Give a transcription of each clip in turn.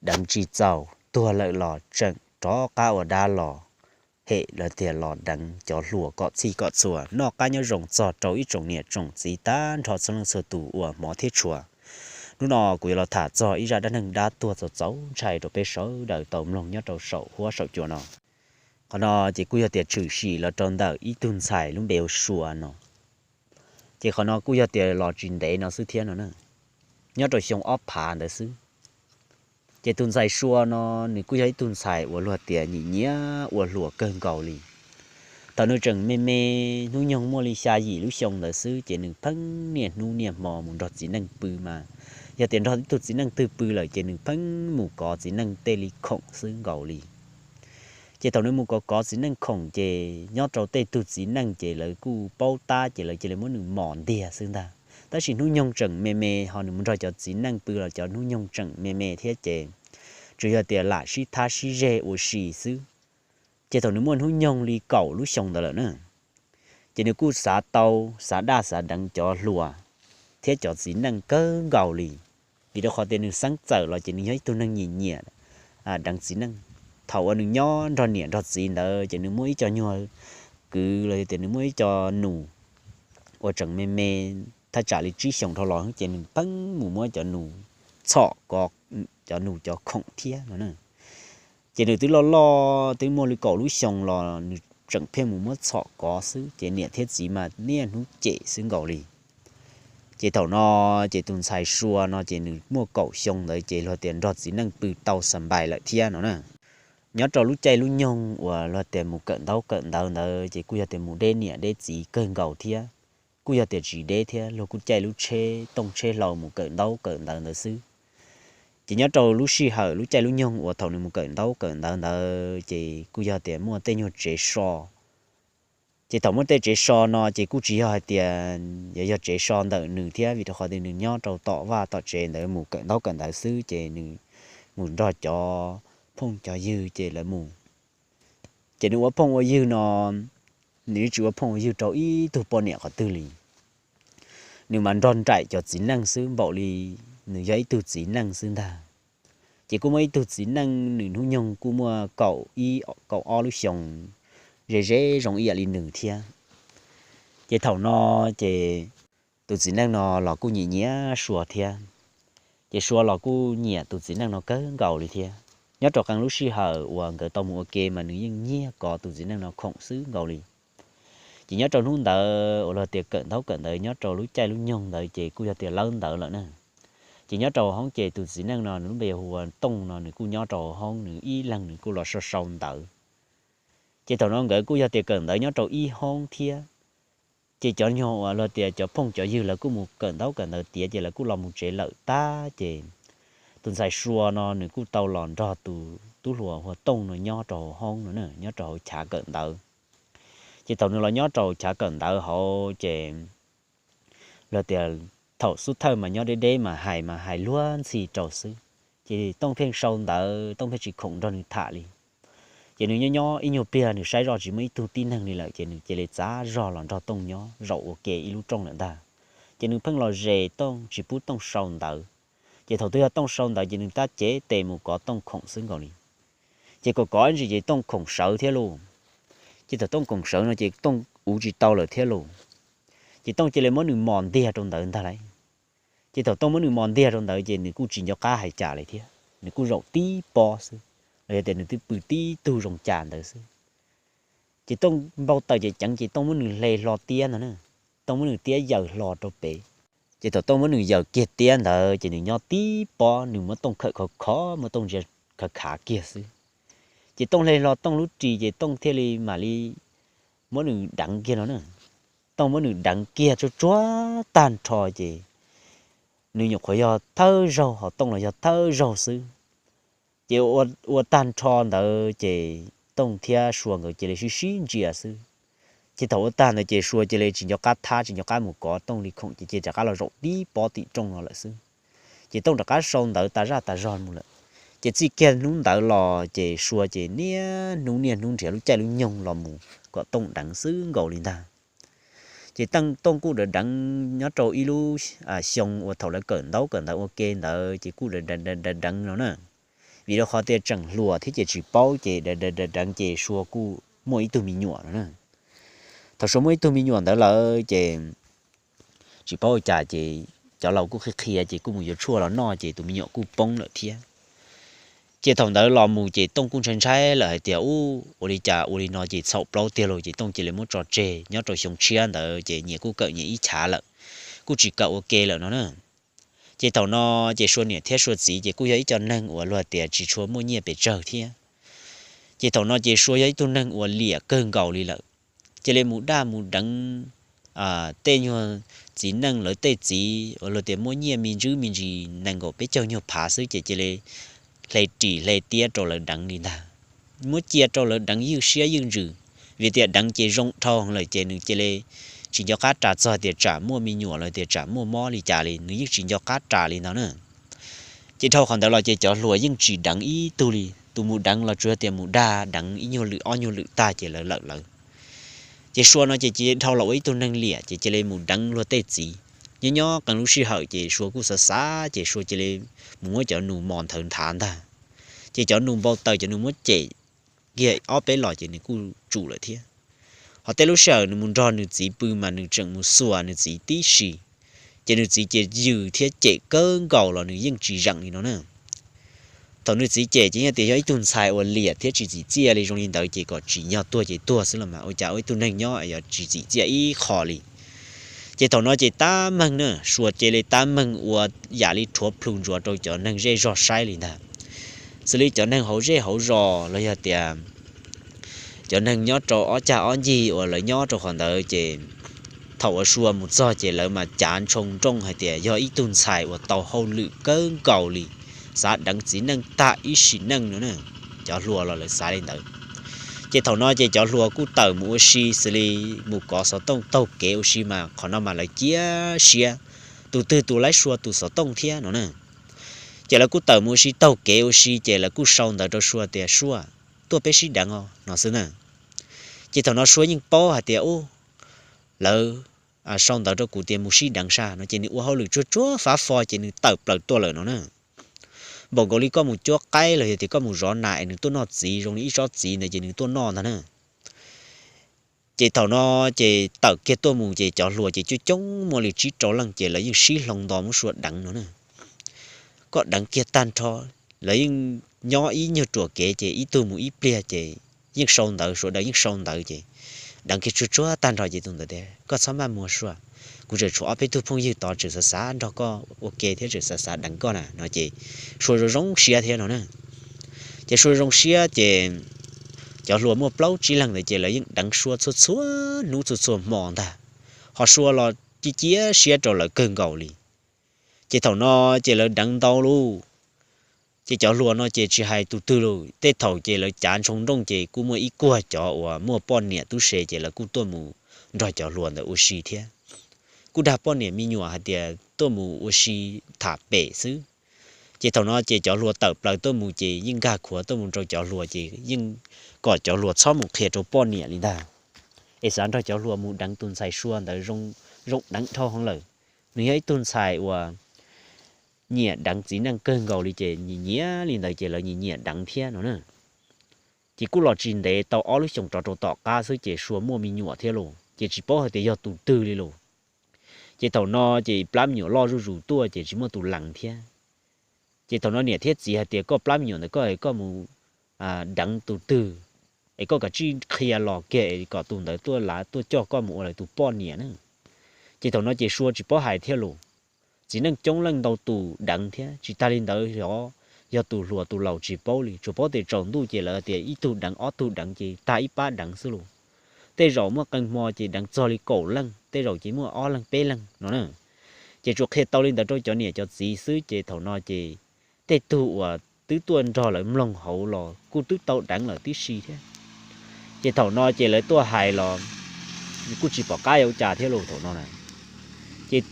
deev tsis txaus, tuag lawm los tseem rov qab ua dab los hem los tias los deev cov hluas kom txhij kom txhua. Noj qab nyob zoo txog rau ib tsoom niam tsoom txiv tag nrho txhua leej txhua tus uas hmov thiab tshua. Hnub no kuv yuav los tham txog ib zaj dab neeg dab tuag txaus txaus ntshai rau peb sawv daws tau mloog nyob rau saum huab saum cua no. Qhov no ces kuj yog tias tshwm sim los rau ntawm ib tug ntxhais lub npe hu Sua no. Ces qhov no kuj yog tias los tsis ntev no xwb thiab no na, nyob rau xyoo ob phav ntawd xwb. Ces tus ntxhais Sua no nws kuj yog ib tug ntxhais uas luag tias nyiam nyiam ua hluas kawg nkaus li. Thaum nws tseem me me, hnub nyoog muaj li xya yim lub xyoo ntawd xwb ces nws pheej niaj hnub niaj hmo mus nrog txiv neej pw mas, yog tias nrog ib tug txiv neej twg pw lawm ces nws pheej mus kov txiv neej tej li khoom xwb nkaus li. Ces thaum nws mus kov kov txiv neej khoom ces nyob rau tej tug txiv neej ces lawv kuj paub tab ces lawv cia li muab nws mos ntiag xwb ntag. Tab sis hnub nyoog tseem me me ho nws mus nrog cov txiv neej pw los cov hnub nyoog tseem me me thiab ces tsuas yog tias lam sib thab sib zeg ua si xwb. Ces thaum nws muaj hnub nyoog li kaum lub xyoo ntawd lawm na, ces nws kuj xav tau, xav daj xav deev cov hluas thiab cov txiv neej kawg nkaus li. Vim rau qhov tias nws xeeb txawm los ces nws yog ib tug neeg nyiam nyiam deev txiv neej. Thaum uas nws nyob nrog niam nrog txiv ntawd ces nws muaj ib co nyuag kwv los yog tias nws muaj ib co nus uas tseem me me, thaj tsam li tsib xyoos dhau los ces nws pheej mus muab cov nus txhom kov cov nus cov khoom thiab no na. Ces nws twb loj loj twb muaj li kaum lub xyoo los nws tseem pheej mus muab txhom kov xwb ces niam thiab txiv mas niaj hnub cem xwb nkaus li. Ces thaum no ces tus ntxhais Sua no ces nws muaj kaum xyoo ntawd ces luag tias nrog txiv neej pw tau xa npais lawm thiab no na. Nyob rau lub caij lub nyoog uas luag tias mus kawm ntaub kawm ntawv ntawd ces kuj yog tias mus deb niam deb txiv kawg nkaus thiab, kuj yog tias tsis deb thiab, luag kuj caij lub tsheb tooj tsheb hlau mus kawm ntaub kawm ntawv ntawd xwb. Ces nyob rau lub sij hawm lub caij lub nyoog uas thaum nws mus kawm ntaub kawm ntawv ntawd ces kuj yog tias muaj tej nyuag tsev so. Ces thaum muaj tej tsev so no ces kuj tsis yog hais tias yog, yog tsev so ntawm nws thiab, vim rau qhov tias nws nyob rau tom vaj tom tsev ntawd mus kawm ntaub kawm ntawv xwb ces nws mus nrog cov phooj cov ywg ces lawv mus. Ces nws ua phooj ua ywg no, nws yeej tsis ua phooj ua ywg rau ib tug poj niam qhov twg li. Nws mas nrog nraim cov txiv neej xwb, npaum li nws yog ib tug txiv neej xwb ntag. Ces kuj muaj ib tug txiv neej, nws hnub nyoog kuj muaj kaum ib kaum ob lub xyoos, ze ze zoo ib yam li nws thiab. Ces thaum no ces tus txiv neej no los kuj nyiam nyiam Sua thiab. Ces Sua los kuj nyiam tus txiv neej no kawg nkaus li thiab. Nyob rau qee lub sij hawm uas nkawd tau mus ua ke mas nws yeej nyiag kov tus txiv neej no khoom xwb nkaus li. Ces nyob rau hnub ntawd uas luag tias kawm ntaub kawm ntawv nyob rau lub caij lub nyoog ntawd ces kuj yog tias lawb ntawv lawm na. Ces nyob rau hoob ces tus txiv neej no nws lub npe hu ua Tooj no nws kuj nyob rau hoob nws ib leeg nws kuj los sau sau ntawv. Ces thaum no nkawd kuj yog tias kawm ntawv nyob rau ib hoob thiab. Ces cov nyuag uas luag tias cov phooj cov ywg lawv kuj mus kawm ntaub kawm ntawv tiav ces lawv kuj los mus tsev lawm tag ces tus ntxhais Sua no nws kuj tau los nrog tus tub hluas hu ua Tooj no nyob rau hauv hoob no na, nyob rau hauv chav kawm ntawv. Ces thaum nws los nyob rau chav kawm ntawv hauv ces luag tias thaum xub thawj mas nyob deb deb mas hais mas hais luag ntxhi rau xwb. Ces Tooj pheej sau ntawv, Tooj pheej tsis khoom nrog nws tham li. Ces nws nyob nyob ib nyuag pliag nws saib zoj tsis muaj ib tug tib neeg li lawm ces nws cia li txav zog los nrog Tooj nyob zaum ua ke ib lub rooj lawm ntag. Ces nws pheej los zes Tooj tsis pub Tooj sau ntawv. Ces thaum twg yog Tooj sau ntawv ces nws tab cev tes mus kov Tooj khoom xwb nkaus li. Ces kom kov ntsis ces Tooj khoom sawv thiab lauj. Ces thaum Tooj khoom sawv no ces Tooj uv tsis tau lawm thiab lauj. Ces Tooj cia li muab nws mos ntiag rau ntawd ntag lauj. Ces thaum Tooj muab nws mos ntiag rau ntawd ces nws kuj tsis nco qab hais cas li thiab, nws kuj zaum tib pob xwb, los yog tias nws twb pw tib tug zoo cas ntawd xwb. Ces Tooj npau taws ces ceev ces Tooj muab nws hle hlo tiab ntag na. Tooj muab nws tiab yaws hlo rau pem. Ces thaum Tooj muab nws yaws kiag tiab ntawd ces nws nyob tib pob, nws muab Tooj khawm khov khov, muab Tooj ntsia khav khav kiag xwb. Ces Tooj hle hlo Tooj lub ris ces Tooj thiaj li mam li muab nws deev kiag no na. Tooj muab nws deev kiag tsuag tsuag tag nrho ces nws nyuam qhuav yog thawj zaug, ho Tooj los yog thawj zaug xwb. Ces ua tag nrho ntawd ces Tooj thiab Sua nkawd cia li sib sib ntsia xwb. Ces thaum ua tag ntawd ces Sua cia li tsis nco qab thab, tsis nco qab mus kov Tooj li khoom ces cia rov qab los zaum tib pob tim rooj no lawm xwb. Ces Tooj rov qab sau ntawv tas zaj tas zog mus lawm. Ces txij kiag hnub ntawd los ces Sua ces niaj hnub niaj hnub nrhiav lub caij lub nyoog los mus kom Tooj deev xwb nkaus li ntag. Ces Tooj kuj deev deev nyob rau ib lub xyoo uas thaum lawv kawm ntaub kawm ntawv ua ke ntawd ces kuj deev deev deev no na. vim rau qhov tias tseem hluas thiab ces tsis paub ces deev deev ces Sua kuj muaj ib tug me nyuam no na. Thaum Sua muaj ib tug me nyuam ntawd lawm ces tsis paub ua cas ces cov laus kuj qhia qhia ces kuj mus yuav tshuaj los noj ces tus me nyuam kuj poob lawm thiab. Ces thaum ntawd los mus ces Tooj kuj ntshai ntshai lawm hais tias, Ub, ua li cas ua li no ces txhaum plaub tiag lauj. Ces Tooj cia li muab tso tseg nyob rau xyoo tshiab ntawd ces nyias kuj kawm nyias ib chav lawm, kuj tsis kawm ua ke lawm no na. Ces thaum no ces Sua niam thiab Sua txiv ces kuj yog ib co neeg uas luag tias tsis tshua muaj nyiaj pes tsawg thiab. Ces thaum no ces Sua yog ib tug neeg uas liam kawg nkaus li lawm, cia li mus daj mus deev tej nyuag txiv neej lawv tej txiv uas luag tias muaj nyiaj me ntsis me ntsis nees nkaum peb caug nyuag phav xwb ces cia li hle ris hle tiab rau lawv deev li ntag. Muab cia rau lawv deev ywj siab ywj ntsws, vim tias deev ces zoo dhau lawm ces nws cia li tsis nco qab ras txog tias tsam muaj me nyuam los tias tsam muaj mob li cas li, nws yeej tsis nco qab ras li ntawd na. Ces dhau qhov ntawd los ces cov hluas yeej tsis deev ib tug li, tus mus deev los tsuas yog tias mus dag deev ib nyuag lwm ob nyuag lwm tag ces lawv lawm lawv. Ces Sua no ces cia li dhau los ua ib tug neeg liam ces cia li mus deev luag tej txiv. Nyob nyob qee lub sij hawm ces Sua kuj xav xav ces Sua cia li mus muab cov nus mos nthawv nthav ntag. Ces cov nus npau taws cov nus muab cem kiag ob peb los ces nws kuj tsum lawm thiab. Ho tej lub sij hawm nws mus nrog nws txiv pw mas nws tseem mus xuas nws txiv tib si, ces nws txiv ces yws thiab cem kawg nkaus los nws yeej tsis zeem li no na. Thaum nws txiv cem ces yog tias yog ib tug ntxhais uas liam thiab tsis txim txiaj li zoo li ntawd ces kom tsim nyog tuag ces tuag xwb los mas ua cas ua ib tug neeg nyob yuav tsis txim txiaj ib qho li. Ces thaum no ces tab meeg na, Sua cia li tab meeg ua yam li rhuav plhu ntsuav rau cov neeg zej zog saib li ntag. Xws li cov neeg hauv zej hauv zos los yog tias cov neeg nyob rau ob cag ob ncig uas lawv nyob rau qhov ntawd ces thaum uas Sua mus txog ces lawv mas cav ntshoo nrooj hais tias yog ib tug ntxhais uas tau hauj lwm kawg nkaus li, xav deev txiv neej tag ib sim neej no na. Cov hluas los lawv xav li ntawd. Ces thaum no ces cov hluas kuj tawm mus ua si xws li mus kov xov tooj taug kev ua si mas qhov no mas lawv cia siab, tus twg tus laib Sua tus xov tooj thiab no na. Ces lawv kuj tawm mus ua si taug kev ua si ces lawv kuj sau ntawv rau Sua tias Sua, tuaj peb sib deev os no xwb na. Ces thaum no Sua yeej paub hais tias ub, lawv sau ntawv rau kuv tias mus sib deev sas no ces nws ua hauj lwm tsuag tsuag fav fo ces nws tawm plaws tuaj lawm no na. Npaum nkaus li koj mus cuab qaib los yog tias koj mus zov nas es nws tuaj noj txiv zoo li ib tsob txiv ntawd ces nws tuaj noj ntag na. Ces thaum no ces tawm kiag tuaj mus ces cov hluas ces coob coob muaj li tsib rau leej ces lawv yeej sib hloov nto muab Sua deev no na. Koj deev kiag tag nrho, lawv yeej nyob ib nyuag ruam kev ces ib tug mus ib pliag ces yeej sau ntawv, sawv daws yeej sau ntawv ces deev kiag tsuag tsuag tag nrho ces tus ntawd tias koj txhob maj muag Sua, kuv tseem tshuav ob peb tug phooj ywg tod tseem xav xav nrog koj ua ke thiab tseem xav xav deev koj na no ces Sua zoo zoo siab thiab no na. Ces Sua zoo siab ces cov hluas muaj plaub tsib leeg ntawd ces lawv yeej deev Sua txhua txhua hnub txhua txhua hmo ntag, ho Sua los cia cia siab rau lawv kawg nkaus li. Ces thaum no ces lawv deev ntau lauj, ces cov hluas no ces tsis hais tus twg lauj, tej thaum ces lawv cav ntshoo nrooj ces kuj muaj ib kuag cov uas muaj poj niam tub se ces lawv kuj tuaj mus nrog cov hluas ntawd ua si thiab. Kuj dag poj niam me nyuam hais tias tuaj mus ua si tham pem xwb. Ces thaum no ces cov hluas tawm plaws tuaj mus ces yeej nkag khuav tuaj mus rau cov hluas ces yeej kom cov hluas txhob mus qhia rau poj niam li ntag, es xav nrog cov hluas mus deev tus ntxhais Sua ntawd zoo deev dhau heev lawm. Nws yog ib tug ntxhais uas nyiam deev txiv neej kawg nkaus li ces nyiam nyiam li ntawd ces lawv nyiam nyiam deev thiab no na. Ces kuj los tsis ntev tau ob lub xyoos rov rau tom qab xwb ces Sua muaj me nyuam thiab lauj, ces tsis paub hais tias yog tus twg li lauj. Ces thaum no ces plab me nyuam loj zuj zus tuaj ces tsis muaj tus lees thiab. Ces thaum no niam thiab txiv hais tias koj plab me nyuam ntawd koj es koj mus deev tus twg, es koj kav tsij qhia los kiag es kom tus ntawd tuaj lav tuaj coj koj mus ua lawv tus poj niam na. Ces thaum no ces Sua tsis paub hais thiab lauj. Txiv neej coob leej ntau tus deev thiab tsis tag li ntawd, yog tus hluas tus laus tsis paub li, tsuas paub tias tsaus ntuj ces lawv tias ib tug deev ob tug deev ces tag ib pab deev xwb lauj. Tej zaum muaj qee hmo ces deev txog li kaum leej, tej zaum ces muaj ob leeg peb leeg no na. Ces tsuas qhia tau li ntawd rau cov niam cov txiv xwb ces thaum no ces tej tug uas twb tuaj nrog lawv mloog hauv los kuj twb tau deev lawm tib si thiab. Ces thaum no ces lawv tuaj hais los kuj tsis pom qab yuav ua cas thiab lauj thaum no na. Ces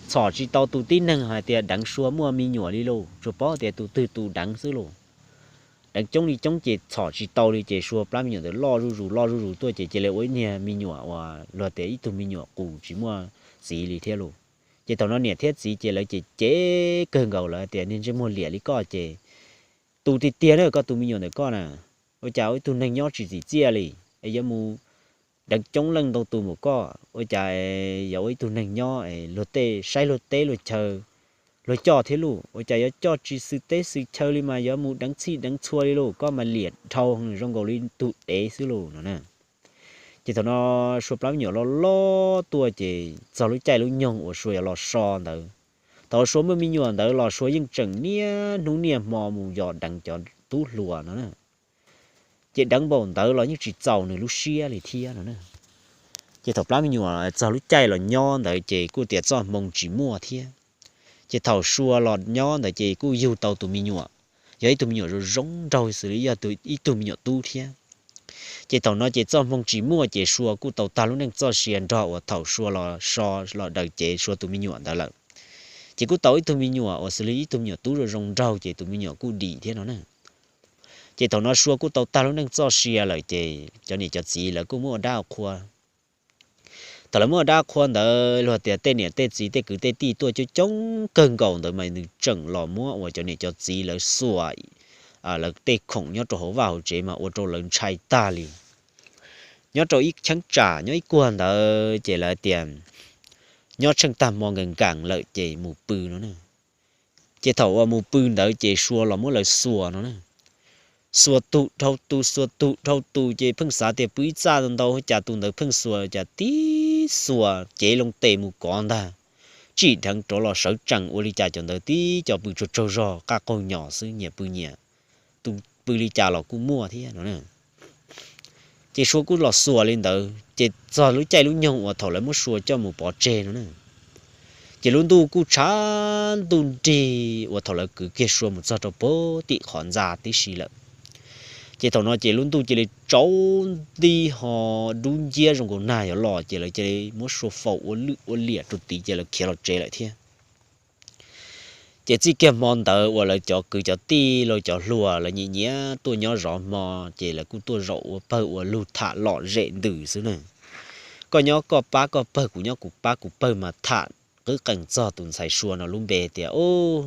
txhom tsis tau tus tib neeg hais tias deev Sua muaj me nyuam li lauj, tsuas paub tias tus twg tus deev xwb lauj. Deev coob li coob ces txhom tsis tau li ces Sua plab me nyuam ntawd loj zuj zus loj zuj zus tuaj ces cia li ua ib niag me nyuam uas luag tias ib tug me nyuam qus tsis muaj txiv li thiab lauj. Ces thaum no niam thiab txiv ces lawv ces cem kawg nkaus lawm tias niag ntsej muag liam li koj ces tu tiag tiag na, koj tus me nyuam ntawm koj na, ua cas ua ib tug neeg nyob tsis txim txiaj li, es yuav mus deev coob leej ntau tus npaum koj, ua cas yuav ua ib tug neeg nyob luag tej saib luag teb luag chaw, luag coj thiab lauj, ua cas yuav coj tsis xwm teb xwm chaw li mas yuav mus deev txhij deev txhua li lauj, koj mas liam dhau zoo nkaus li tug dev xwb lauj no na. Ces thaum no Sua plab me nyuam loj loj tuaj ces txog lub caij lub nyoog uas Sua yuav los so ntawd, thaum Sua muaj me nyuam ntawd los Sua yeej tseem niaj hnub niaj hmo mus yos deev cov tub hluas no na. Ces deev npaum ntawd los yeej tsis txaus nws lub siab li thiab no na. Ces thaum plab me nyuam txog lub caij los nyob ntawd ces kuj tias txoj hmoo tsis muaj thiab. Ces thaum Sua los nyob ntawd ces kuj yug tau tus me nyuam, yog ib tug me nyuam zoo zoo nraug xws li yog ib tug me nyuam tub thiab. Ces thaum no ces txoj hmoo tsis muaj ces Sua kuj tau tag lub neej txoj sia nrog uas thaum Sua los so los daws cev Sua tus me nyuam ntawd lawm. Ces kuj tau ib tug me nyuam uas xws li ib tug me nyuam tub zoo zoo nraug ces tus me nyuam kuj dim thiab no na. Ces thaum no Sua kuj tau tag lub neej txoj sia lawm ces cov niam cov txiv lawv kuj muab ua dab ua qhua. Thaum lawv muab ua dab ua qhua ntawd luag tias tej niam tej txiv tej kwv tej tij tuaj coob coob kawg nkaus ntawd mas nws tseem los muab uas cov niam cov txiv lawv xuas lawv tej khoom nyob rau hauv vaj hauv tsev mas ua rau lawv ntshai tag li. Nyob rau ib cheeb tsam nyob ib kuag ntawd ces lawv tias nyob tsheej tag hmo nkees nkees lawm ces mus pw no na. Ces thaum uas mus pw ntawd ces Sua los muab lawv xuas no na. Xuas tus dhau tus, xuas tus dhau tus ces pheej xav tias pw ib txaj ntau ntau cas tus ntawd pheej xuas cas tib xuas cev loo tes mus kov ntag. Tsim dheev rov los sawv tsees ua li cas cov ntawd tib co pw tsaug tsaug zog qaj qaug nyos xwb, nyias pw nyias, tus pw li cas los kuj muaj thiab no. Ces Sua kuj los xuas li ntawd ces txog lub caij lub nyoog uas thaum lawv muab Sua coj mus pov tseg no na, ces lub ntuj kuj tshav ntuj nrig uas thaum lawv kwv kiag Sua mus txog rau puag tim qhov ntxa tib si lawm. Ces thaum no ces lub ntuj cia li tsaus nti ho dub nciab zoo nkaus nag yuav los ces lawv cia li muab Sua faus ua lwj ua liam rau tid ces lawv khiav los tsev lawm thiab. Ces txij kiag hmo ntawd uas lawv cov kwv cov tij los cov hluas lawv nyiam nyiam tuaj nyob zov hmo, ces lawv kuj tuaj zaum ua pawg ua lug tham lom zem ntws xwb na. Koj nyob koj pab koj pawg, kuv nyob kuv pab kuv pawg mas tham qwb qees txog tus ntxhais Sua no lub npe tias, Ub,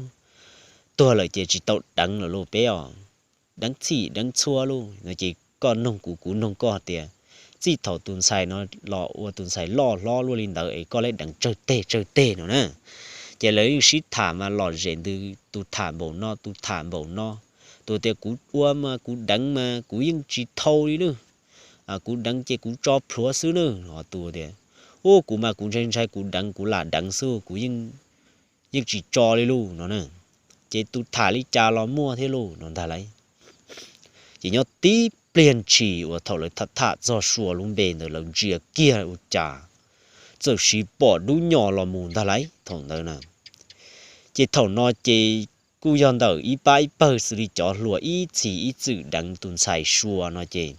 tuag lawm ces tsis tau deev lawm lauj peb os, deev txhij deev txhua lauj no. Ces koj noog kuv, kuv noog koj tias, txij thaum tus ntxhais no los ua tus ntxhais loj hlob luaj li ntawd es koj leb deev tsawg teg tsawg teg no na. Ces lawv yeej sib tham mas lom zem ntws, tus tham npaum no tus tham npaum no. Tus tias kuv ua mas kuv deev mas kuv yeej tsis thau li lauj, kuv deev ces kuv tso plhuav xwb nawb. Tus tias, Ub, kuv mas kuv ntshai ntshai kuv deev kuv lam deev xwb, kuv yeej tsis tso li lauj no na. Ces tus tham li cas los muaj thiab lauj no ntag lauj. Ces nyob tib pliag ntshis uas thaum lawv tham tham txog Sua lub npe ntawd lawv ntsia kiag ua cas txawm siv pom dub nyos los mus ntag lauj thaum ntawd na. Ces thaum no ces kuj yog ntawm ib pab ib pawg xws li cov hluas ib txhis ib txwm deev tus ntxhais Sua no ces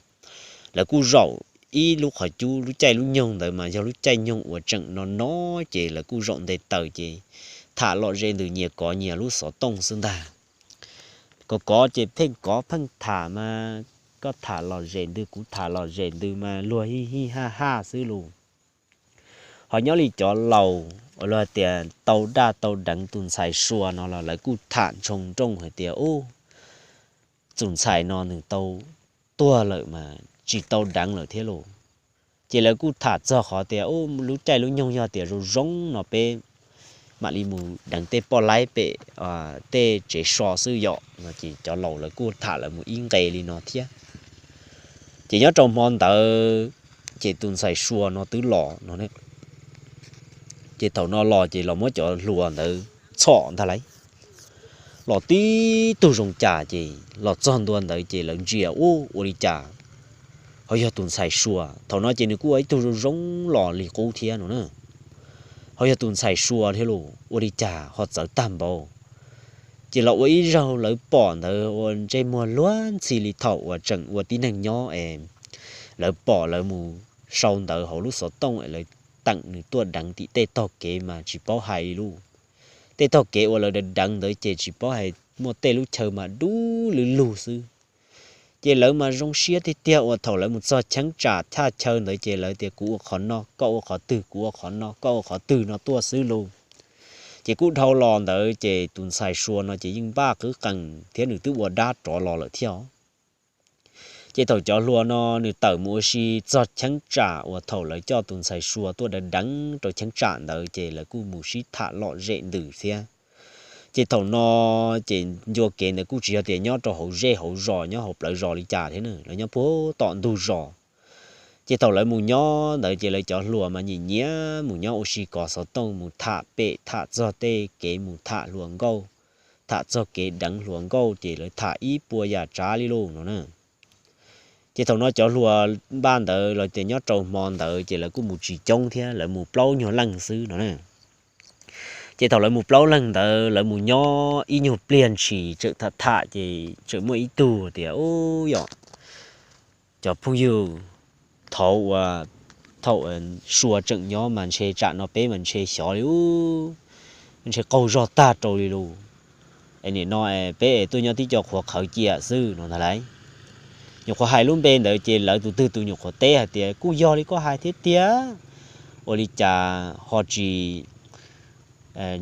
lawv kuj zaum ib lub qhov cub, lub caij lub nyoog ntawd mas yog lub caij nyoog uas tseem no no, ces lawv kuj zaum nte taws ces tham lom zem ntws nyias kov nyias lub xov tooj xwb ntag. Kov kov ces pheej kov pheej tham mas koj tham lom zem ntws kuv tham lom zem ntws mas luag hij hij haj haj xwb lauj. Ho nyob li cov laus uas luag tias tau daj tau deev tus ntxhais Sua no los lawv kuj tham ntshoo nrooj hais tias, Ub, tus ntxhais no nws tau tuag lawm mas tsis tau deev lawm thiab lauj. Ces lawv kuj tham txog qhov tias, Ub, lub caij lub nyoog yog tias zoo zoo no peb mam li mus deev tej poj laib pem tej tsev so xwb yom no. Ces cov laus lawv kuj tham lawv mus ib nqe li no thiab. Ces nyob rau hmo ntawd ces tus ntxhais Sua no twb los no. Ces thaum no los ces los muab cov hluas ntawd txhom ntag lauj. Los tib tug zoo cas ces los txog ntua ntawd ces lawv ntsia, Ub, ua li cas ho yog tus ntxhais Sua? Thaum no ces nws kuj ua ib tug zoo zoo los li qub thiab no na. Ho yog tus ntxhais Sua thiab lauj, ua li cas ho txawv tag npaum? Ces los ua ib zaug lawv pom ntawd ua ntsej muag luag ntxhi li thaum uas tseem ua tib neeg nyob es lawv pom lawv mus sau ntawv hauv lub xov tooj es lawv teem nws tuaj deev tim tej tog kev mas tsis paub hais li lauj. Tej tog kev uas lawv deev deev ntawd ces tsis paub hais, muaj tej lub chaw mas dub lug lug xwb. Ces lawv mas zoo siab tiag tiag uas thaum lawv mus txog cheeb tsam thaj chaw ntawd ces lawv tias, Kuv ua qhov no, koj ua qhov twg, kuv ua qhov no, koj ua qhov twg no tuaj xwb lauj. Ces kuj dhau los ntawd ces tus ntxhais Sua no ces yeej npaj qwb qees thiab nws twb ua dab rov los lawm thiab. Ces thaum cov hluas no nws tawm mus ua si txog cheeb tsam uas thaum lawv coj tus ntxhais Sua tuaj deev deev rau cheeb tsam ntawd ces lawv kuj mus sib tham lom zem ntws thiab. Ces thaum no ces ncua kev ntawd kuj tsis yog tias nyob rau hauv zej hauv zos nyob hauv plawv zos li cas thiab na, lawv nyob puag tom ntug zos. Ces thaum lawv mus nyob ntawd ces lawv cov hluas mas nyiam nyiam mus nyob ua si kov xov tooj, mus tham pem tham txog tej kev mus tham hluas nkauj, tham txog kev deev hluas nkauj ces lawv tham ib puas yam tsav li lus no na. Ces thaum no cov hluas npaj ntawd los tias nyob rau hmo ntawd ces lawv kuj mus tsis coob thiab, lawv mus plaub nyuag leej xwb no na. Ces thaum lawv mus plaub leeg ntawd lawv mus nyob ib nyuag pliag ntshis tseem tham tham ces tseem muaj ib tug tias, Ub yom, cov phooj ywg, thaum uas, thaum Sua tseem nyob mas ntshe tsam no peb mas ntshe xyov li ub, ntshe qaug zog tag rau li lus. Es nim no peb es tuaj nyob tib co qhuav qhawv cia xwb no ntag lauj. Nyuam qhuav hais lub npe ntawd ces lawv tus twg tus nyuam qhuav teb hais tias, Kuj yog li koj hais thiab tiag. Ua li cas ho tsis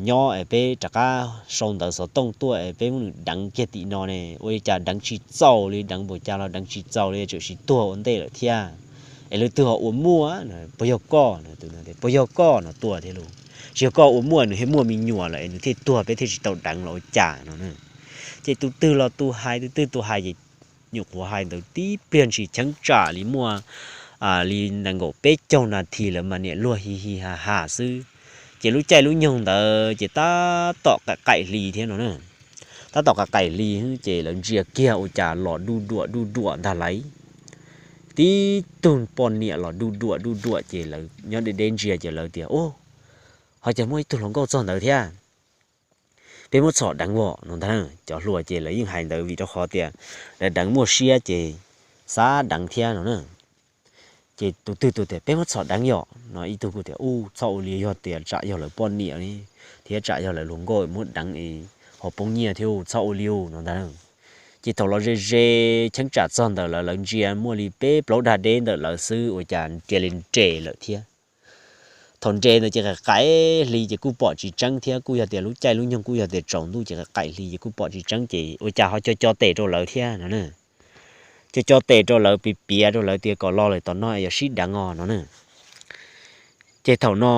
nyob es peb rov qab sau ntawv xov tooj tuaj es peb muab nws deev kiag tim no ne? Ua li cas deev tsis txaus li, deev npaum cas los deev tsis txaus li, tseem sim tuag ua ntej lawm thiab. Es leej twg ho ua muaj? Puas yog koj? Puas yog koj no tuaj thiab lus? Tsis yog koj ua muaj, nws thiaj muaj me nyuam lawm es nws thiaj tuag peb thiaj tsis tau deev los ua cas no. Ces tus twg los tus hais, tus twg tus hais ces nyuam qhuav hais ntawd tib pliag ntshis cheeb tsam li muaj li nees nkaum peb caug nas this lawm mas niam luag hi hi ha ha xwb. Ces lub caij lub nyoog ntawd ces tab tom qaim qaim hli thiab no na. Tab tom qaim qaim hli ces lawv ntsia kiag ua cas los duj duam duj duam ntag lauj. Tib tug poj niam los duj duam duj duam ces lawv nyob deb deb ntsia ces lawv tias, Ub, ho cas muaj ib tug hluas nkauj txog ntawd thiab. Peb muab txhom deev os no ntag. Cov hluas ces lawv yeej hais ntawd vim rau qhov tias lawv deev muaj siab ces xav deev thiab no na. Ces tus twg tus tias, Peb muab txhom deev yom no, ib tug kuj tias, Ub, txhob ua li, yog tias tsam yog lawv poj niam li thiab tsam yog lawv hluas nkauj muab deev es ho poob nyiaj thiab, txhob ua li no ntag. Ces thaum los ze ze cheeb tsam txog ntawm lawv, lawv ntsia muaj li peb plaub dag deb ntawm lawv xwb ua cas cia li nres lawm thiab. Thaum nres ntawd ces qaim qaim hli ces kuj pom tsis tseeb thiab, kuj yog tias lub caij lub nyoog kuj yog tias tsaus ntuj ces qaim qaim hli ces kuj pom tsis tseeb ces ua cas ho co co tes rau lawv thiab no na. Co co tes rau lawv, piav piav rau lawv tias kom los lawm tom no es yuav sib deev os no na. Ces thaum no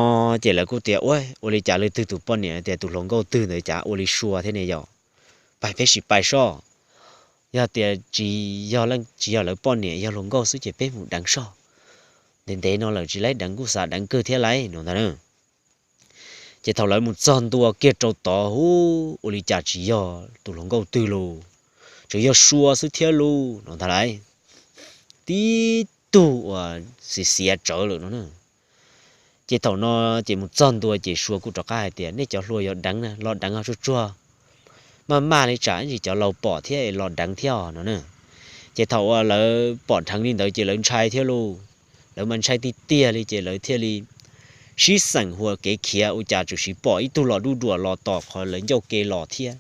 ces lawv kuj tias, Ua, ua li cas leej twg tus poj niam tias tus hluas nkauj twg ntawd cas ua li Sua thiab ne yom? Pais peb sim pais soj. Yog tias tsis yog, tsis yog lawv poj niam, yog hluas nkauj xwb ces peb mus deev soj. Ntev ntev no lawm tsis laib deev kuj xav deev kawg thiab lauj no ntag na. Ces thaum lawv mus txog ntua kiag rau tod, hu, ua li cas tsis yog tus hluas nkauj twg lus, tseem yog Sua xwb thiab lus no ntag lauj. Tib tug uas xiav xiav tsawv lawm no na. Ces thaum no ces mus txog ntua ces Sua kuj rov qab hais tias, Nej cov hluas yog deev na los deev tsuag tsuag, maj maj li tsam ib ntsis cov laus pom thiab es los deev thiab os no na. Ces thaum uas lawv pom dheev li ntawd ces lawv ntshai thiab lus. Lawv mas ntshai tiag tiag li ces lawv thiaj li sib xeem hua kev khiav, ua cas tsuas sis pom ib tug los duj duam los tom qhov lawv ncauj ke los thiab.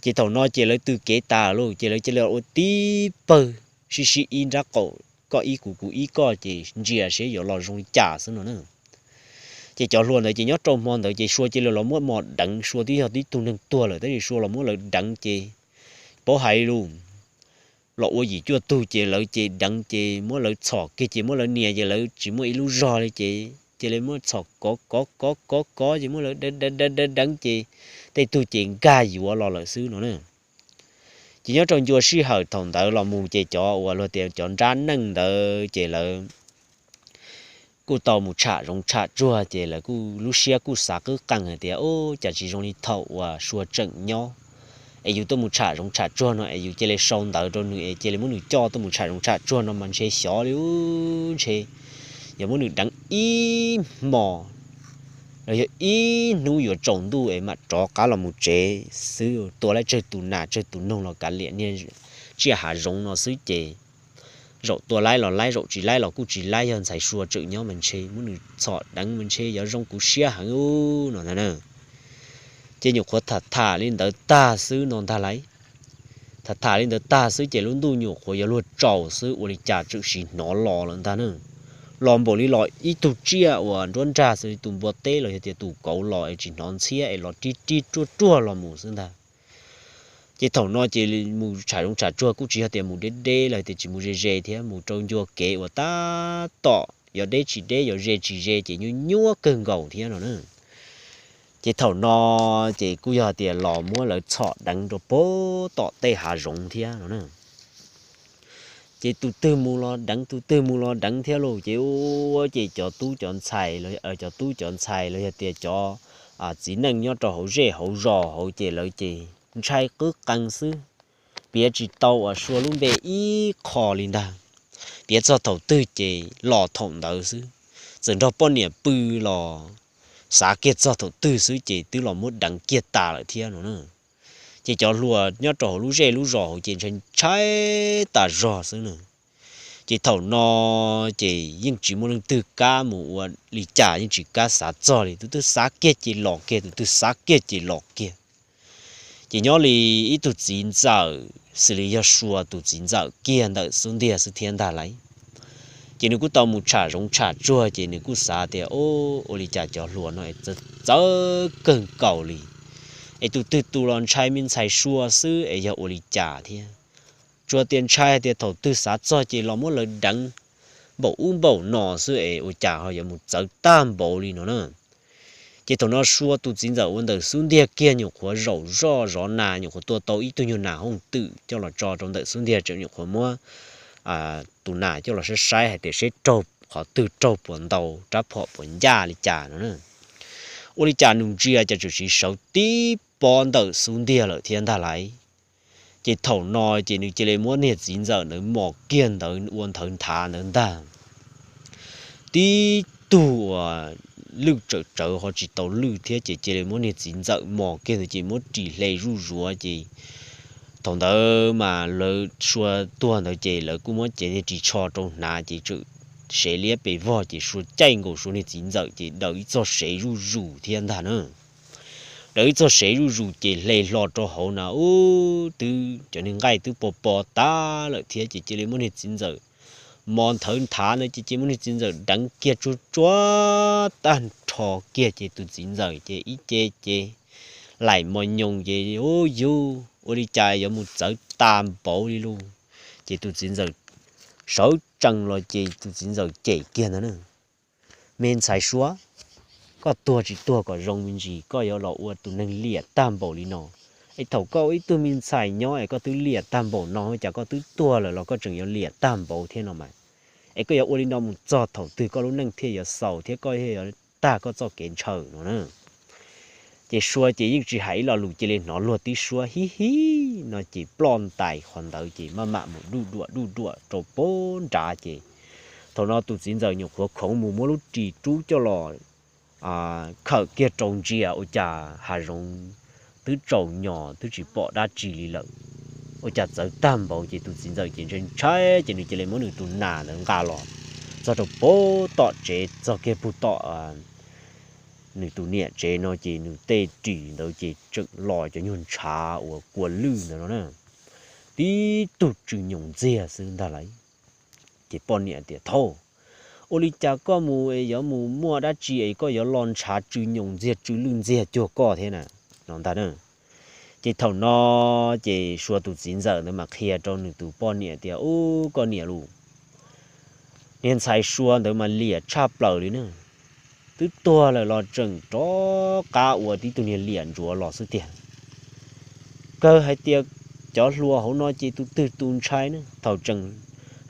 Ces thaum no ces lawv tw kev tas lawm ces lawv cia li ua tib pawg sib sib ib nrab qaum, koj ib kuv kuv ib koj ces ntsia seb yuav los zoo li cas xwb no na. Ces cov hluas ntawd ces nyob rau hmo ntawd ces Sua cia li los muab mos deev, Sua twb yog tib tug neeg tuag lawm tab sis Sua los muab lawv deev ces paub hais lus, los ua yim cuaj tug ces lawv ces deev ces muab lawv txhom kiag ces muab lawv nias ces lawv tsis muaj ib lub zog li ces cia li muab txhom kov kov kov kov kov ces muab lawv deev deev ces tej tug ces nkag yuav los lawm xwb no na. Ces nyob rau ncua sij hawm thaum ntawd los mus ces cov uas luag tias cov nrab neej ntawd ces lawv kuj tau mus tsham zoov tsham tsuag ces lawv kuj lub siab kuj xav qwb qees hais tias, Ub, cas tsis zoo li thaum uas Sua tseem nyob, es yus tuaj mus tsham zoov tsham tsuag no es yus cia li sau ntawv rau nws es cia li muab nws coj tuaj mus tsham zoov tsham tsuag no mas ntshe xyov li ub, ntshe yuav muab nws deev ib hmos los yog ib hnub yuav tsaus ntuj es mam rov qab los mus tsev xwb. Tua laib tsawg tus nas tsawg tus noog los kav liam niag tsiaj hav zoov no xwb ces zaum tua laib los laib, zaum tsis laib los kuj tsis laib, yog ntxhais Sua tseem nyob mas ntshe muab nws txhom deev mas ntshe yuav zoo kuv siab heev no ntag na. Ces nyuam qhuav tham tham li ntawd tag xwb no ntag lauj. Tham tham li ntawd tag xwb ces lub ntuj nyuam qhuav yuav luag tsaus xwb ua li cas tseem sim hnov los lawm ntag na. los npaum li los ib tug tsiaj uas nruab nrag xws li tus npua teb los yog tias tus kauv los es tsis hnov ntxhiab es los rig rig ruaj ruaj los mus xwb ntag. Ces thaum no ces mus tsham zoov tsham tsuag kuj tsis yog tias mus deb deb los tias tsis mus ze ze thiab, mus rau ncua kev uas tab tom yog deb tsis deb yog ze tsis ze ces nyuaj nyuaj kawg nkaus thiab no na. Ces thaum no ces kuj yog tias los muab lawv txhom deev rau puag tom tej hav zoov thiab no na. Ces tus twg mus los deev, tus twg mus los deev thiab lauj. Ces ua ces cov tub cov ntxhais, cov tub cov ntxhais los yog tias cov txiv neej nyob rau hauv zej hauv zos hauv ces lawv ces ntshai qwb qees xwb, piav tsis tau uas Sua lub npe ib qho li ntag. Piav txog thaum twg ces los thaum ntawd xwb, txawm nrog poj niam pw los xav kiag txog thaum twg xwb ces twb los muab deev kiag tas lawm thiab no na. Ces cov hluas nyob rau hauv lub zej lub zos hauv ces ntshai ntshai tas zog xwb na. Ces thaum no ces yeej tsis muaj leej twg kam mus ua li cas, yeej tsis kam xav txog li, tus twg xav kiag ces los kiag, tus twg xav kiag ces los kiag. Ces nyob li ib tug txiv ntxawm xws li yog Sua tus txiv ntxawm kiag ntawm xub ntiag xwb thiab ntag lauj. Ces nws kuj tau mus tsham zoov tsham tsuag ces nws kuj xav tias, ua li cas cov hluas no es txawv kawg nkaus li, es tus twg tus los ntshai me ntxhais Sua xwb es yog ua li cas thiab. Tsuas tias ntshai hais tias thaum twg xav txog ces los muab lawv deev npaum ub npaum no xwb es ua cas ho yuav mus txawv tag npaum li no na. Ces thaum no Sua tus txiv ntxawm ua ntawm xub ntiag kiag nyuam qhuav zaum zoj zov nas, nyuam qhuav tua tau ib tug nyuag nas hooj twm coj los tso rau ntawm xub ntiag, tseem nyuam qhuav muab tus nas coj los saib saib hais tias seb raug qhov twg, raug puas ntau, rab phom puas ncaj li cas no na. Ua li cas nws ntsia cas tsuas siv sawv tib pob ntawm xub ntiag lawm thiab ntag lauj. Ces thaum no ces nws cia li muab niag txiv ntxawm ntawd mos kiag ntawd ua nthawv nthav ntawd ntag. Tib tug uas lwj tsawm tsawv ho tsis tau lwj thiab ces cia li muab niag txiv ntxawm mos kiag ntawd ces muab ris hle zuj zuav ces thaum ntawd mas lawv Sua tuag ntawd ces lawv kuj muab cev niag ris tsho rau hnav ces tseem sev liab pes vog ces Sua caij nkaus Sua niag txiv ntxawm ces daws ib txoj sev zuj zus thiab ntag na. Daws ib txoj sev zuj zus ces hle hlo rau hauv na, ub, twb cov niag nqaij twb pos pos tag lawm thiab ces cia li muab niag txiv ntxawm mos nthawv nthav ntawd ces cia li muab niag txiv ntxawm deev kiag tsuag tsuag tag nrho kiag ces tus txiv ntxawm ces ib ce ces laim mos nyoos ces, ub, yug ua li cas yuav mus txawv tag npaum li lauj. Ces tus txiv ntxawm sawv tsees los ces tus txiv ntxawm cem kiag ntag na, me ntxhais Sua, koj tuag tsis tuag kom zoo me ntsis koj yuav los ua tus neeg liam tag npaum li no. Es thaum koj ua ib tug me ntxhais nyob es koj twb liam tag npaum no, cas koj twb tuag lawm los koj tseem yuav liam tag npaum thiab no mas? Es koj yuav ua li no mus txog thaum twg koj lub neej thiaj yuav xaus thiab koj thiaj yuav tag koj txoj kev ntshaw no na? Ces Sua ces yeej tsis hais ib lo lus, cia li hnov luag tib suab hib hib no ces ploj ntais qhov ntawd ces maj mam mus duj duam duj duam rau puag nrad ces thaum no tus txiv ntxawm nyuam qhuav khoov mus muab lub ris rub coj los khawm kiag rau ntsia ua cas hav zoov twb tsaus nyos twb tsis pom dab tsi li lawm. Ua cas txawv tag npaum ces tus txiv ntxawm ces ntshai ntshai ces nws cia li muab nws tus nas ntawd nqa los txog rau puag tom tsev, txog kiag puag tom nws tus niam tsev no ces nws tej ris ntawd ces tseem los cov nyuag ntshav uas kua lwj ntawd no na. Tib tug tsw nyoos ntxiag xwb ntag lauj. Ces poj niam tias, thaub, ua li cas koj mus es yuav mus muaj dab tsi es koj yuav los ntshav tsw nyoos ntxiag tsw lwj ntxiag cuag koj thiab na? No ntag na. Ces thaum no ces Sua tus txiv ntxawm ntawd mas qhia rau nws tus poj niam tias, ub, koj niam lauj, niag ntxhais Sua ntawd mas liam tshaj plaws li na. Twb tuag lawm los tseem rov qab ua tib tug niag liam ntsuav los xwb tiag. Kawg hais tias cov hluas hauv no ces tus twg tus ntshai na. Thaum tseem,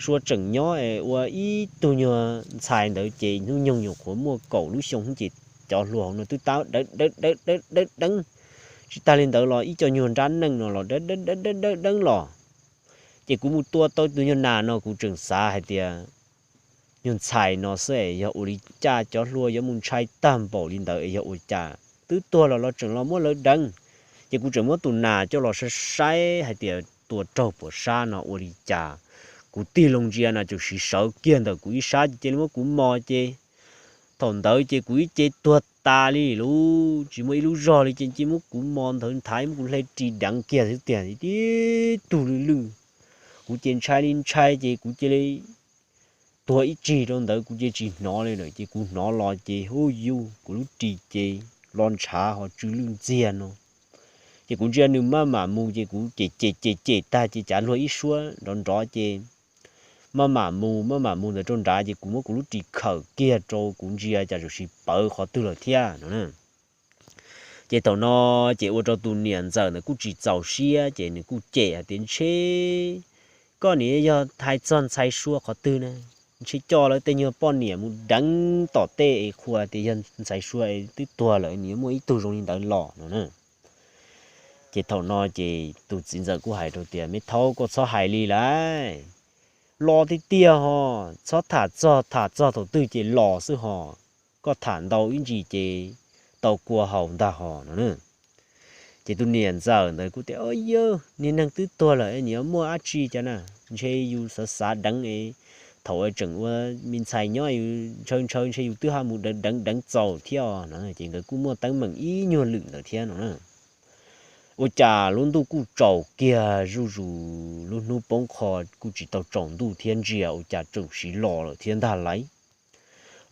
Sua tseem nyob es ua ib tug nyuag ntxhais ntawd ces hnub nyoog nyuam qhuav muaj kaum lub xyoo ces cov hluas hauv no twb tab dawb dawb dawb dawb dawb deeb. Tsis tas li ntawd los ib co nyuag nrab neej no los dawb dawb dawb dawb deeb los. Ces kuv mus tua tau tus nyuag nas no kuv tseem xav hais tias nyuag ntxhais no xwb es yog ua li cas cov hluas yuav mus ntshai tag npaum li ntawd es yog ua cas twb tuag los los tseem los muab lawv deev. Ces kuv tseem muab tus nas coj los saib saib hais tias tua raug puas sab no ua li cas. Kuv tig loo ntsia na tsuas siv sawv kiag ntawm kuv ib sab ces cia li muab kuv mos ces thaum ntawd ces kuv ib ce tuag tas li lauj, tsis muaj ib lub zog li ces cia li muab kuv mos nthawv nthav muab kuv hle ris deev kiag xwb tiag tib tug lwj lwj. Kuv ces ntshai li ntshai ces kuv cia li tuag ib tsig rau ntawd kuv ces tsis hnov li lawm, ces kuv hnov los ces hu yus kuv lub ris ces los ntshav ho tsw lwj ntxiag no. Ces kuv ntsia nws maj mam mus ces kuv cem cem cem cem tag ces cav luag ib suab nrov nrov ces maj mam mus maj mam mus ntawd rau nrad ces kuv muab kuv lub ris khawm kiag rau kuv ntsia cas tsuas sis pawv qhov twg lawm thiab no. Ces thaum no ces ua rau tus niam ntxawm ntawd kuj tsis txaus siab ces nws kuj cem hais tias ntshe koj nim yog hais txog ntxhais sua qhov twg na, ntshe coj lawv tej nyuag poj niam mus deev tom tej es qhuas tias yog ntxhais sua es twb tuag lawm nws yuav muaj ib tug zoo li ntawd los no na. Ces thaum no ces tus txiv ntxawm kuj hais rau tias me thaub koj txhob hais li lawm, los tiag tiag ho, txhob tham txog tham txog thaum twg ces los xwb ho, koj tham ntau ib ntsis ces tau kua haus ntag ho no na. Ces tus niam ntxawm ntawd kuj tias yawg niag neeg twb tuag lawm nws yuav muaj dab tsi cov na, ntshe yus xav xav deev es thaum tseem ua me ntxhais nyob yus ntshaw ntshaw ntshe yus twb ho mus deev deev deev txaus thiab no. Ces nkawd kuj muaj teeb meem ib nyuag lwm ntawd thiab no na. Ua cas lub ntuj kuj tsaus kiag zuj zus, lub hnub poob qho kuj tsis tau tsaus ntuj thiab ntsia ua cas tseem siv los lawm thiab ntag lauj.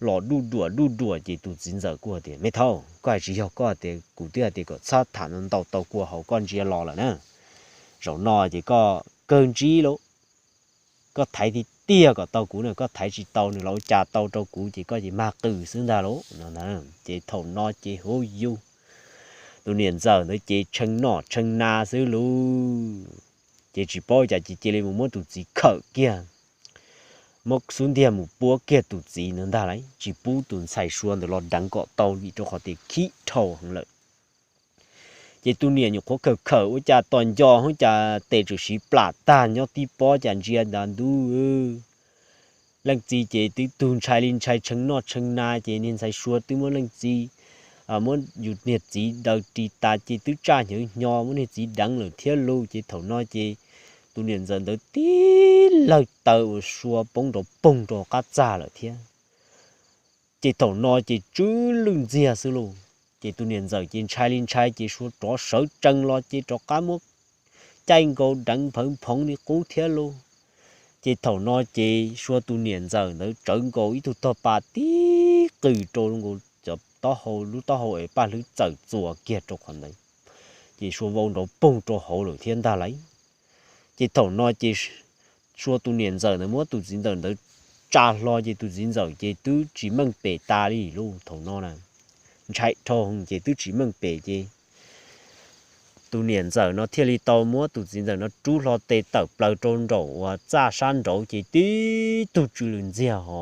Los duj duam duj duam ces tus txiv ntxawm kuj tias me thaub koj hais tsis yog, koj tias kuv twb hais tias kom txhob tham ntau tau kua haus koj ntsia los lawm na. Zaum no ces koj kawg ntsib lauj, koj thaiv tiag tiag kom tau kuv na, koj thaiv tsis tau nws los ua cas tau rau kuv ces koj ces mag qws xwb ntag lauj no. Ces thaum no ces hu yus tus niam ntxawm ntawd ces tshee noj tshee na xwb lauj. Ces tsis paub cas ces cia li mus muab tus txiv khawm kiag, muab xub ntiag mus puab kiag tus txiv ntawd ntag lauj, tsis pub tus ntxhais sua ntawd los deev kom tau vim rau qhov tias khib dhau heev lawm. Ces tus niam nyuam qhuav khawm khawm ua cas tos nco ua cas tes tsuas siv plam tag nyob tib pob cas ntsia nta ntuj leej txiv ces twb tug ntshai li ntshai tshee noj tshee na ces niag ntxhais sua twb muab leej txiv, muab yus niag txiv daws ris tas ces twb tsaj hnyav hnyo muab niag txiv deev lawm thiab lauj. Ces thaum no ces tus niam ntxawm ntawd tib lawg taw uas sua poob nrov poog rau qab txaj lawm thiab. Ces thaum no ces tsw lwj ntxiag xwb lauj. Ces tus niam ntxawm ces ntshai li ntshai ces sua rov sawv tsees los ces rov qab muab caij nkaus deev nphawv nphoov li qub thiab lauj. Ces thaum no ces sua tus niam ntxawm ntawd tsawv nkaus ib tug tog pas tib qws rau nkaus cov taub hau, lub taub hau es paj hlwb txawm txuas kiag rau qhov ntawd, ces sua vau nrov poog rau hauv lawm thiab ntag lauj. Ces thaum no ces sua tus niam ntxawm ntawd muab tus txiv ntxawm ntawd tsa hlo ces tus txiv ntxawm ces twb tsis meej pem tas li lauj. Thaum no na ntshai dhau ces twb tsis meej pem ces tus niam ntxawm no thiaj li tau muab tus txiv ntxawm no rub hlo tes tawm plaws rau nraum uas txaj sab nraud ces tib tug tsw lwj ntxiag ho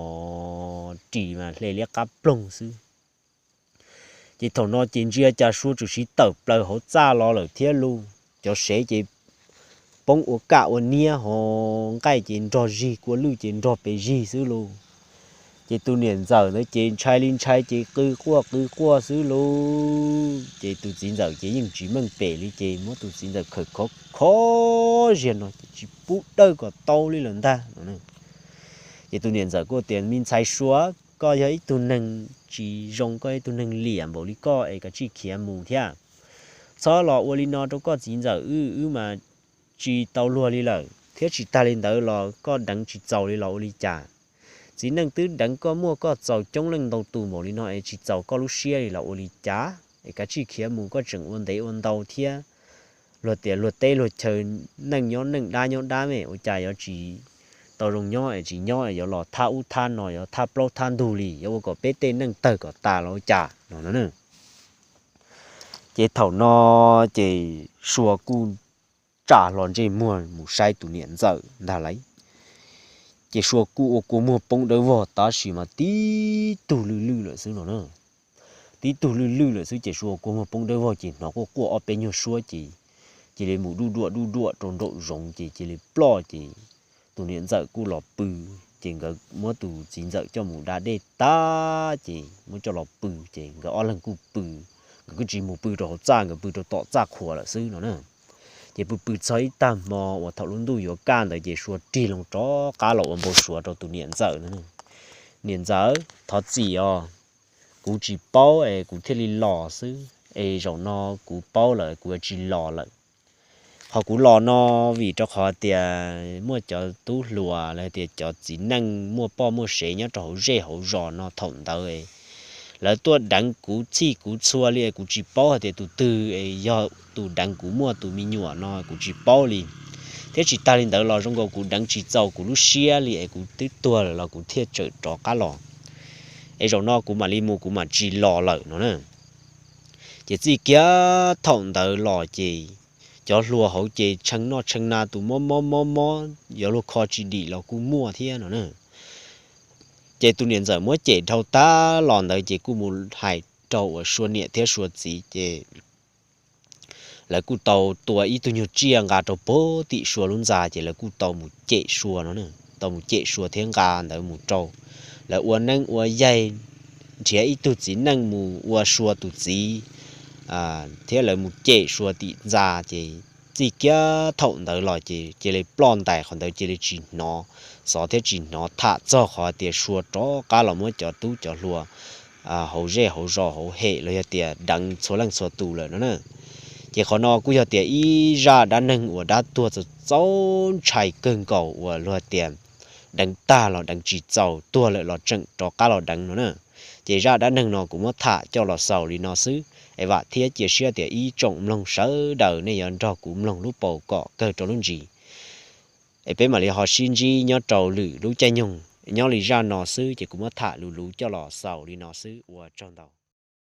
ris mas hle liab qab ploog xwb. Ces thaum no ces ntsia cas sua tsuas siv tawm plaws hauv txaj los lawm thiab lauj. Cov sev ces poob ua kaj ua niab ho nqaij ces nrog zig kua lwj ces nrog pes zig xwb lauj. Ces tus niam ntxawm ntawd ces ntshai li ntshai ces qw quaj qw quaj xwb lauj. Ces tus txiv ntxawm ces yeej tsis meej pem li ces muab tus txiv ntxawm khawm khov khov ziag no ces tsis pub dawj kom tau li lawm ntag. Ces tus niam ntxawm kuj tias me ntxhais sua, koj yog ib tug neeg tsis zoo, koj ib tug neeg liam npaum li koj es kav tsij khiav mus thiab. Txhob los ua li no rau koj txiv ntxawm wb, wb mas tsis tau luag li lawm thiab tsis tag li ntawd los koj deev tsis txaus li los ua li cas. Txiv neej twb deev koj muaj koj txaus coob leej ntau tus npaum li no es tsis txaus koj lub siab li los ua li cas es kav tsij khiav mus, koj tseem ua ntev ua ntau thiab. Luag tias luag teb luag chaw neej nyob neej dab nyob dab me ua cas yuav tsis tau zoo nyob es tsis nyob es yuav los thab ub thab no yuav thab plaub thab ntug li yuav ua kom peb tej neej tawg kom tas los ua cas no no. Ces thaum no ces sua kuj tsa hlo ntsej muag mus saib tus niam ntxawm ntag lauj. Ces sua kuj ua kua muag poob dawb vog tab sis mas tib tug lwj lwj lawm xwb no na. Tib tug lwj lwj lawm xwb ces sua ua kua muag poob dawb vog ces hnov quaj quaj ob peb nyuag suab ces cia li mus duj duam duj duam rau nraum zoov ces cia li ploj ces tus niam ntxawm kuj los pw. Ces nkawd muab tus txiv ntxawm coj mus da dej tag ces muab coj los pw ces nkawd ob leeg kuj pw. Nkawd kuj tsis mus pw rau hauv txaj, nkawd pw rau tom txaj qhuas lawm xwb no na. Ces pw pw txog ib tag hmo uas thaum lub ntuj yuav kaj ntawd ces sua rig loo rov qab los ua npau suav rau tus niam ntxawm no. Niam ntxawm, thov txim os, kuv tsis paub es kuv thiaj li los xwb es zaum no kuv paub lawm kuv yuav tsis los lawm. Qhov kuv los no vim rau qhov tias muaj cov tub hluas los tias cov txiv neej muaj poj muaj sev nyob rau hauv zej hauv zos no thaum ntawd, lawv tuaj deev kuv txhij kuv txhua li es kuv tsis paub hais tias tus twg es yog tus deev kuv muaj tus me nyuam no kuv tsis paub li. Thiab tsis tas li ntawd los zoo nkaus kuv deev tsis txaus kuv lub siab li es kuv twb tuag lawm los kuv thiaj tsawm rov qab los. Es zaum no kuv mam li mus kuv mam tsis los lawm no na. Ces txij kiag thaum ntawd los ces cov hluas hauv ces tshee noj tshee na tus mob mob mob mob yuav luag kho tsis dim los kuj muaj thiab no na. Ces tus niam ntxawm muab cem dhau tag los ntawd ces kuj mus hais rau uas Sua niam thiab Sua txiv ces lawv kuj tau tua ib tug nyuag tsiaj nqa rau puag tim Sua lub ntxa ces lawv kuj tau mus cem Sua no, tau mus cem Sua thiab nqa ntawd mus rau lawv ua neeb ua yaig, nrhiav ib tug txiv neej mus ua Sua tus txiv, thiab lawv mus cem Sua tim ntxa ces txij kiag thaum ntawd los ces cia li ploj ntais qhov ntawd cia li tsis hnov xov thiab tsis hnov tham txog qhov tias Sua rov qab los muab cov tub cov hluas hauv zej hauv zos hauv hem los yog tias deev txhua leej txhua tus lawm no na. Ces qhov no kuj yog tias ib zaj dab neeg uas dab tuag txaus txaus ntshai kawg nkaus uas luag tias deev tag los deev tsis txaus, tuag lawm los tseem rov qab los deev no na. Ces zaj dab neeg no kuv muab tham coj los xaus li no xwb es vam thiab cia siab tias ib tsoom mloog sawv daws nej yuav nrog kuv mloog lub paus kom kawg rau lub ntsis. Es peb mam li ho sib ntsib nyob rau lwm lub caij nyoog. Nyob li zaj no xwb ces kuv muab tham luv luv coj los xaus li no xwb, ua tsaug ntau.